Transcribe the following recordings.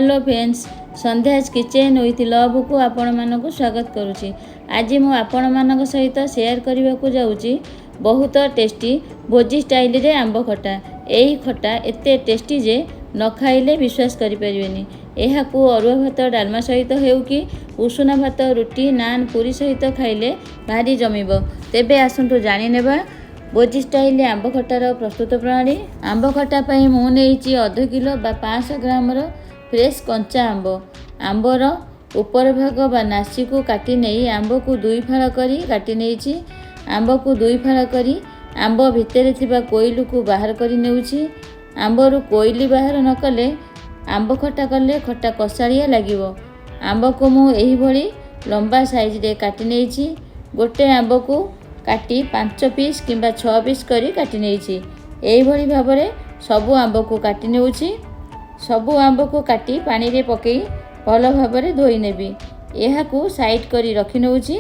Hello friends, ସନ୍ଧ୍ୟାଜ୍ kitchen with ଲଭ୍କୁ ଆପଣମାନଙ୍କୁ ସ୍ୱାଗତ କରୁଛି। ଆଜି ମୁଁ ଆପଣମାନଙ୍କ ସହିତ ସେୟାର କରିବାକୁ ଯାଉଛି ବହୁତ ଟେଷ୍ଟି ଭୋଜି ଷ୍ଟାଇଲରେ ଆମ୍ବ ଖଟା। ଏହି ଖଟା ଏତେ ଟେଷ୍ଟି ଯେ ନ ଖାଇଲେ ବିଶ୍ୱାସ କରିପାରିବେନି। ଏହାକୁ ଅରୁଆ ଭାତ, ଡାଲମା ସହିତ ହେଉ କି ଉଷୁନା ଭାତ, ରୁଟି, ନାନ୍, ପୁରୀ ସହିତ ଖାଇଲେ ଭାରି ଜମିବ। ତେବେ ଆସନ୍ତୁ ଜାଣିନେବା ଭୋଜି ଷ୍ଟାଇଲ ଆମ୍ବ ଖଟାର ପ୍ରସ୍ତୁତ ପ୍ରଣାଳୀ। ଆମ୍ବ ଖଟା ପାଇଁ ମୁଁ ନେଇଛି 0.5 କିଲୋ ବା 500 ଗ୍ରାମର ଫ୍ରେଶ୍ କଞ୍ଚା ଆମ୍ବ। ଆମ୍ବର ଉପର ଭାଗ ବା ନାସିକୁ କାଟି ନେଇ ଆମ୍ବକୁ ଦୁଇ ଫାଳ କରି କାଟି ନେଇଛି। ଆମ୍ବକୁ ଦୁଇ ଫାଳ କରି ଆମ୍ବ ଭିତରେ ଥିବା କୋଇଲିକୁ ବାହାର କରି ନେଉଛି। ଆମ୍ବରୁ କୋଇଲି ବାହାର ନ କଲେ ଆମ୍ବ ଖଟା କଲେ ଖଟା କଷାଳିଆ ଲାଗିବ। ଆମ୍ବକୁ ମୁଁ ଏହିଭଳି ଲମ୍ବା ସାଇଜରେ କାଟି ନେଇଛି। ଗୋଟେ ଆମ୍ବକୁ କାଟି 5 ପିସ୍ କିମ୍ବା 6 ପିସ୍ କରି କାଟି ନେଇଛି। ଏହିଭଳି ଭାବରେ ସବୁ ଆମ୍ବକୁ କାଟି ନେଉଛି। ସବୁ ଆମ୍ବକୁ କାଟି ପାଣିରେ ପକାଇ ଭଲ ଭାବରେ ଧୋଇ ନେବି। ଏହାକୁ ସାଇଡ଼୍ କରି ରଖି ନେଉଛି।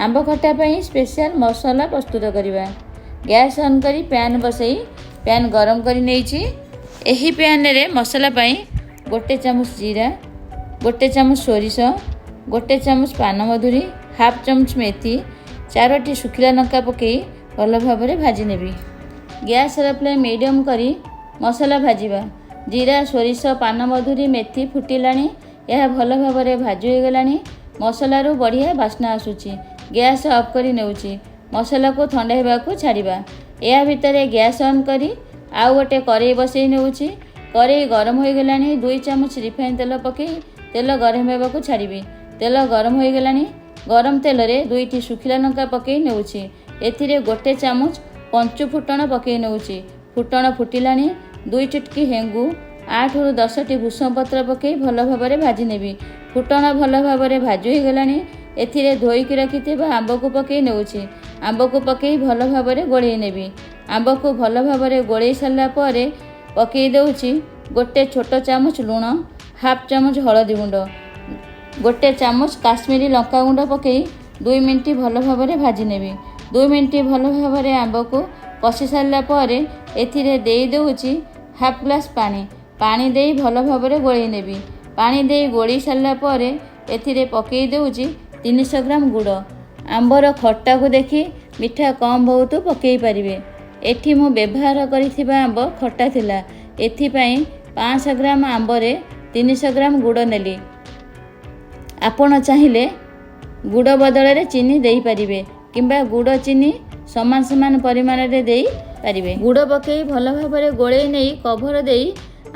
ଆମ୍ବ ଖଟା ପାଇଁ ସ୍ପେଶାଲ ମସଲା ପ୍ରସ୍ତୁତ କରିବା। ଗ୍ୟାସ୍ ଅନ୍ କରି ପ୍ୟାନ୍ ବସାଇ ପ୍ୟାନ୍ ଗରମ କରି ନେଇଛି। ଏହି ପ୍ୟାନ୍ରେ ମସଲା ପାଇଁ 1 ଚାମଚ ଜିରା, 1 ଚାମଚ ସୋରିଷ, 1 ଚାମଚ ପାନମଧୁରୀ, ହାଫ୍ ଚାମଚ ମେଥି, ଚାରୋଟି ଶୁଖିଲା ଲଙ୍କା ପକାଇ ଭଲ ଭାବରେ ଭାଜି ନେବି। ଗ୍ୟାସ୍ର ଫ୍ଲେମ୍ ମିଡ଼ିୟମ୍ କରି ମସଲା ଭାଜିବା। ଜିରା, ସୋରିଷ, ପାନମଧୁରୀ, ମେଥି ଫୁଟିଲାଣି। ଏହା ଭଲ ଭାବରେ ଭାଜି ହୋଇଗଲାଣି। ମସଲାରୁ ବଢ଼ିଆ ବାସ୍ନା ଆସୁଛି। ଗ୍ୟାସ୍ ଅଫ୍ କରି ନେଉଛି। ମସଲାକୁ ଥଣ୍ଡା ହେବାକୁ ଛାଡ଼ିବା। ଏହା ଭିତରେ ଗ୍ୟାସ୍ ଅନ୍ କରି ଆଉ ଗୋଟେ କରେଇ ବସାଇ ନେଉଛି। କରେଇ ଗରମ ହୋଇଗଲାଣି। 2 ଚାମଚ ରିଫାଇନ୍ ତେଲ ପକାଇ ତେଲ ଗରମ ହେବାକୁ ଛାଡ଼ିବି। ତେଲ ଗରମ ହୋଇଗଲାଣି। ଗରମ ତେଲରେ ଦୁଇଟି ଶୁଖିଲା ଲଙ୍କା ପକାଇ ନେଉଛି। ଏଥିରେ 1 ଚାମଚ ପଞ୍ଚୁ ଫୁଟଣ ପକାଇ ନେଉଛି। ଫୁଟଣ ଫୁଟିଲାଣି। 2 ଚୁଟକି ହେଙ୍ଗୁ, 8ରୁ 10ଟି ଭୃଷଙ୍ଗ ପତ୍ର ପକାଇ ଭଲ ଭାବରେ ଭାଜି ନେବି। ଫୁଟଣ ଭଲ ଭାବରେ ଭାଜି ହୋଇଗଲାଣି। ଏଥିରେ ଧୋଇକି ରଖିଥିବା ଆମ୍ବକୁ ପକାଇ ନେଉଛି। ଆମ୍ବକୁ ପକାଇ ଭଲ ଭାବରେ ଗୋଳେଇ ନେବି। ଆମ୍ବକୁ ଭଲ ଭାବରେ ଗୋଳେଇ ସାରିଲା ପରେ ପକାଇ ଦେଉଛି 1 ଛୋଟ ଚାମଚ ଲୁଣ, ହାଫ୍ ଚାମଚ ହଳଦୀ ଗୁଣ୍ଡ, 1 ଚାମଚ କାଶ୍ମୀରୀ ଲଙ୍କାଗୁଣ୍ଡ ପକାଇ 2 ମିନିଟ୍ ଭଲ ଭାବରେ ଭାଜି ନେବି। 2 ମିନିଟ୍ ଭଲ ଭାବରେ ଆମ୍ବକୁ କଷି ସାରିଲା ପରେ ଏଥିରେ ଦେଇ ଦେଉଛି ହାଫ୍ ଗ୍ଲାସ୍ ପାଣି। ପାଣି ଦେଇ ଭଲ ଭାବରେ ଗୋଳେଇ ନେବି। ପାଣି ଦେଇ ଗୋଳେଇ ସାରିଲା ପରେ ଏଥିରେ ପକାଇ ଦେଉଛି 300 ଗ୍ରାମ ଗୁଡ଼। ଆମ୍ବର ଖଟାକୁ ଦେଖି ମିଠା କମ୍ ବହୁତ ପକାଇ ପାରିବେ। ଏଠି ମୁଁ ବ୍ୟବହାର କରିଥିବା ଆମ୍ବ ଖଟା ଥିଲା, ଏଥିପାଇଁ 500 ଗ୍ରାମ ଆମ୍ବରେ 300 ଗ୍ରାମ ଗୁଡ଼ ନେଲି। ଆପଣ ଚାହିଁଲେ ଗୁଡ଼ ବଦଳରେ ଚିନି ଦେଇପାରିବେ କିମ୍ବା ଗୁଡ଼ ଚିନି ସମାନ ସମାନ ପରିମାଣରେ ଦେଇପାରିବେ। ଗୁଡ଼ ପକାଇ ଭଲ ଭାବରେ ଗୋଳେଇ ନେଇ କଭର ଦେଇ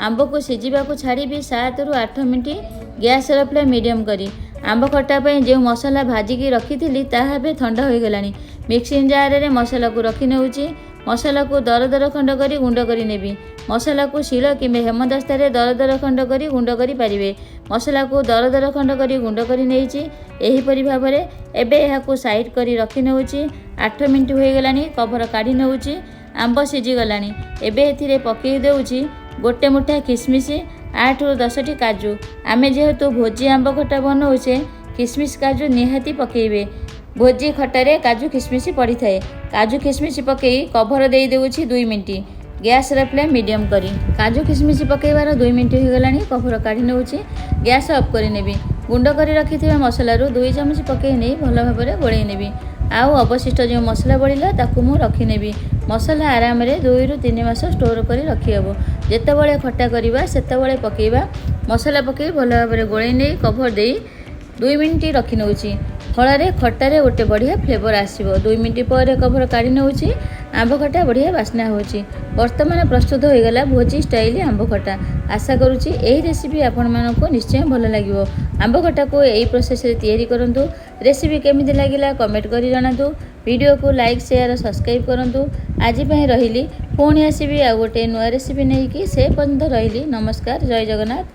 ଆମ୍ବକୁ ସିଝିବାକୁ ଛାଡ଼ିବି 7ରୁ 8 ମିନିଟ୍, ଗ୍ୟାସ୍ର ଫ୍ଲେମ୍ ମିଡ଼ିୟମ୍ କରି। ଆମ୍ବ ଖଟା ପାଇଁ ଯେଉଁ ମସଲା ଭାଜିକି ରଖିଥିଲି, ତାହା ଏବେ ଥଣ୍ଡା ହୋଇଗଲାଣି। ମିକ୍ସିଂ ଜାରରେ ମସଲାକୁ ରଖି ନେଉଛି। ମସଲାକୁ ଦର ଦର ଖଣ୍ଡ କରି ଗୁଣ୍ଡ କରି ନେବି। ମସଲାକୁ ଶିଳ କିମ୍ବା ହେମଦସ୍ତାରେ ଦର ଦର ଖଣ୍ଡ କରି ଗୁଣ୍ଡ କରିପାରିବେ। ମସଲାକୁ ଦର ଦର ଖଣ୍ଡ କରି ଗୁଣ୍ଡ କରି ନେଇଛି ଏହିପରି ଭାବରେ। ଏବେ ଏହାକୁ ସାଇଡ଼୍ କରି ରଖି ନେଉଛି। 8 ମିନିଟ୍ ହୋଇଗଲାଣି। କଭର କାଢ଼ି ନେଉଛି। ଆମ୍ବ ସିଝିଗଲାଣି। ଏବେ ଏଥିରେ ପକାଇ ଦେଉଛି ଗୋଟେ ମୁଠା କିସମିସ୍, 8ରୁ 10ଟି କାଜୁ। ଆମେ ଯେହେତୁ ଭୋଜି ଆମ୍ବ ଖଟା ବନାଉଛେ, କିସମିସ୍ କାଜୁ ନିହାତି ପକାଇବେ। ଭୋଜି ଖଟାରେ କାଜୁ କିସମିସ୍ ପଡ଼ିଥାଏ। କାଜୁ କିସମିସ୍ ପକାଇ କଭର ଦେଇ ଦେଉଛି 2 ମିନିଟ୍, ଗ୍ୟାସ୍ର ଫ୍ଲେମ୍ ମିଡ଼ିୟମ୍ କରି। କାଜୁ କିସମିସ୍ ପକାଇବାର 2 ମିନିଟ୍ ହୋଇଗଲାଣି। କଭର କାଢ଼ି ନେଉଛି। ଗ୍ୟାସ୍ ଅଫ୍ କରିନେବି। ଗୁଣ୍ଡ କରି ରଖିଥିବା ମସଲାରୁ 2 ଚାମଚ ପକାଇ ନେଇ ଭଲ ଭାବରେ ଗୋଳେଇ ନେବି। ଆଉ ଅବଶିଷ୍ଟ ଯେଉଁ ମସଲା ବଳିଲା, ତାକୁ ମୁଁ ରଖିନେବି। ମସଲା ଆରାମରେ 2ରୁ 3 ମାସ ଷ୍ଟୋର୍ କରି ରଖିହେବ। ଯେତେବେଳେ ଖଟା କରିବା, ସେତେବେଳେ ପକାଇବା। ମସଲା ପକାଇ ଭଲ ଭାବରେ ଗୋଳେଇ ନେଇ କଭର ଦେଇ 2 ମିନିଟ୍ ରଖି ନେଉଛି। ଫଳରେ ଖଟାରେ ଗୋଟେ ବଢ଼ିଆ ଫ୍ଲେଭର ଆସିବ। 2 ମିନିଟ୍ ପରେ କଭର କାଢ଼ି ନେଉଛି। ଆମ୍ବ ଖଟା ବଢ଼ିଆ ବାସ୍ନା ହେଉଛି। ବର୍ତ୍ତମାନ ପ୍ରସ୍ତୁତ ହୋଇଗଲା ଭୋଜି ଷ୍ଟାଇଲ ଆମ୍ବ ଖଟା। ଆଶା କରୁଛି ଏହି ରେସିପି ଆପଣମାନଙ୍କୁ ନିଶ୍ଚୟ ଭଲ ଲାଗିବ। ଆମ୍ବ ଖଟାକୁ ଏହି ପ୍ରୋସେସରେ ତିଆରି କରନ୍ତୁ। ରେସିପି କେମିତି ଲାଗିଲା, କମେଣ୍ଟ କରି ଜଣାନ୍ତୁ। ଭିଡ଼ିଓକୁ ଲାଇକ୍, ସେୟାର, ସବସ୍କ୍ରାଇବ୍ କରନ୍ତୁ। ଆଜି ପାଇଁ ରହିଲି। ପୁଣି ଆସିବି ଆଉ ଗୋଟେ ନୂଆ ରେସିପି ନେଇକି। ସେ ପର୍ଯ୍ୟନ୍ତ ରହିଲି। ନମସ୍କାର। ଜୟ ଜଗନ୍ନାଥ।